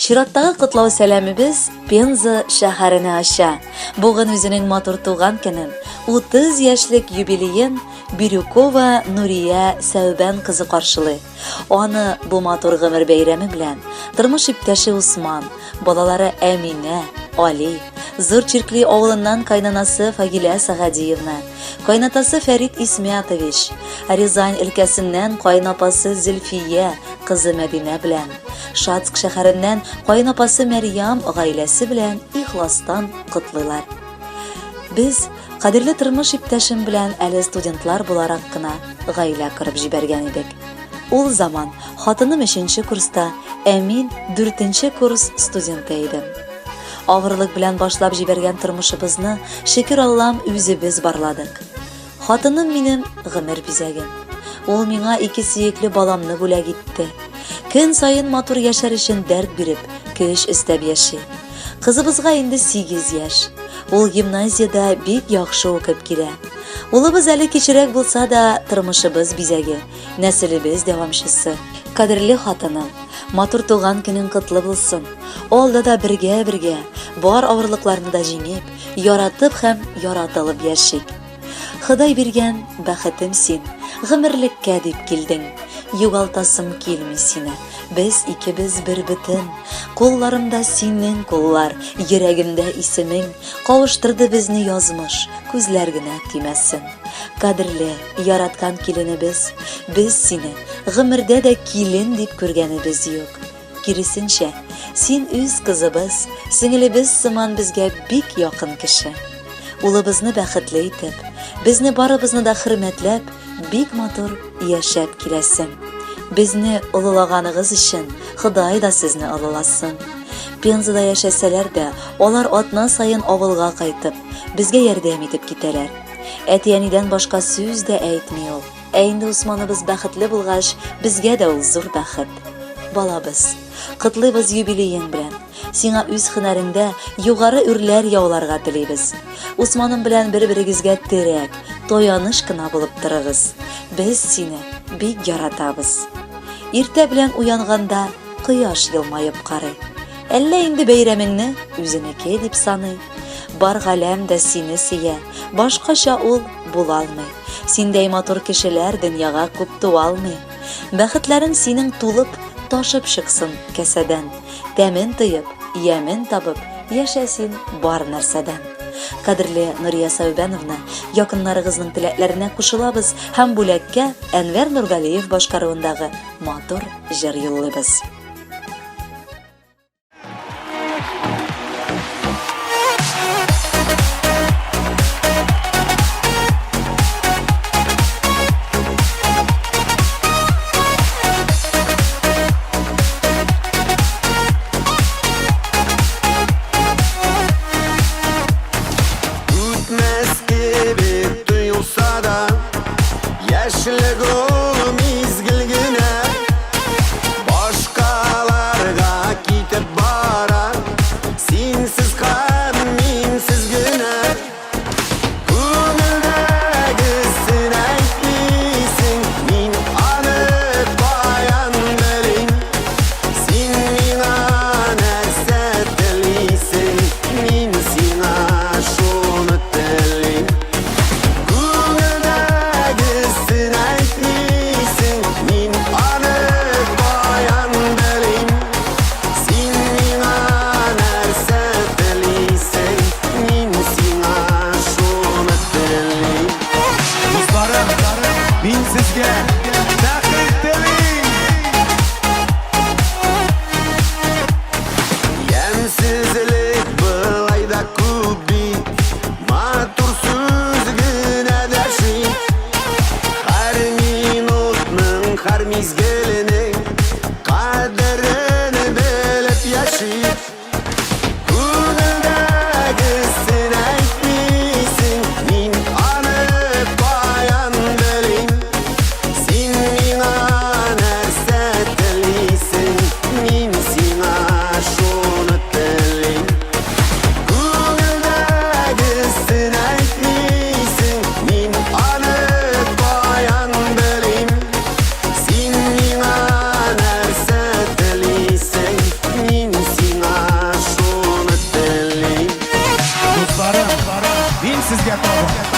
Чираттагы котлау сәламебез Пенза шәһәренә оча. Бүген үзенең матур туган көнен, 30 яшьлек юбилеен Бирюкова Нурия Сәүбән кызы каршылый. Аны бу матур гомер бәйрәме белән тормыш иптәше Усман, балалары Әминә, Али, Зур Чиркли авылыннан кайнанасы Фагилә Сәгадиевна, кайнатасы Фәрит Исмятович, Рязань өлкәсеннән кайнапасы Зөлфия, кызы Мәдинә белән, Шацк шәһәреннән кайнапасы Мәрьям гаиләсе белән ихластан котлыйлар. Без кадерле тормыш иптәшем белән әле студентлар буларак кына гаилә корып җибәргән идек. Ул заман хатыным өченче курста, ә мин дүртенче курс студенты идем. Авырлык белән башлап җибәргән тормышыбызны, шөкер Аллам, үзебез барладык. Хатыным минем гомер бизәгем. Ул миңа ике сөекле баламны бүләк итте. Көн саен матур яшәр өчен дәрт биреп, көч өстәп яши. Кызыбызга инде 8 яшь. Ул гимназиядә бик яхшы укып килә. Улыбыз әле кечерәк булса да, тормышыбыз бизәге, нәселебез дәвамчысы. Кадерле хатыным, матур туган көнең котлы булсын. Алда да бергә-бергә, бар авырлыкларны да җиңеп, яратып һәм яратылып яшик. Ходай биргән бәхетем син, гомерлеккә дип килдең. Югалтасым килми сине, без икебез бер бөтен. Кулларымда синең куллар, йөрәгемдә исемең. Кавыштырды безне язмыш, күзләр генә тимәсен. Кадерле, яраткан киленебез, без сине гомердә дә килен дип күргәнебез юк. Киресенчә, син үз кызыбыз, сеңелебез сыман безгә бик якын кеше. Улыбызны бәхетле итеп, безне барыбызны да хөрмәтләп, бик матур яшәп киләсең. Безне олылаганыгыз өчен Ходай да сезне олыласын. Пензада яшәсәләр дә, алар атна саен авылга кайтып, безгә ярдәм итеп китәләр. Әти-әнидән башка сүз дә әйтми ул. Ә инде Усманыбыз бәхетле булгач, безгә дә ул зур бәхет. Балабыз, котлыйбыз юбилеең белән. Сиңа үз һөнәреңдә югары үрләр яуларга телибез. Усманым белән бер-берегезгә терәк, таяныч кына булып торыгыз. Без сине бик яратабыз. Иртә белән уянганда кояш елмаеп карый. Әллә инде бәйрәмеңне үзенеке дип саный. Бар галәм дә сине сөя, башкача ул була алмый. Синдәй матур кешеләр дөньяга күп туа алмый. Бәхетләрең синең тулып, ташып чыксын кәсәдән. Тәмен тоеп, ямен табып, яшә син бар нәрсәдән. Кадерле Нурия Сәүбәновна, якыннарыгызның теләкләренә кушылабыз һәм бүләккә Әнвәр Нургалиев башкаруындагы матур җыр юллыйбыз. Үтмәс кебек тоелса да, яшьлек ул мизгел генә. Башка Сезгә тагын.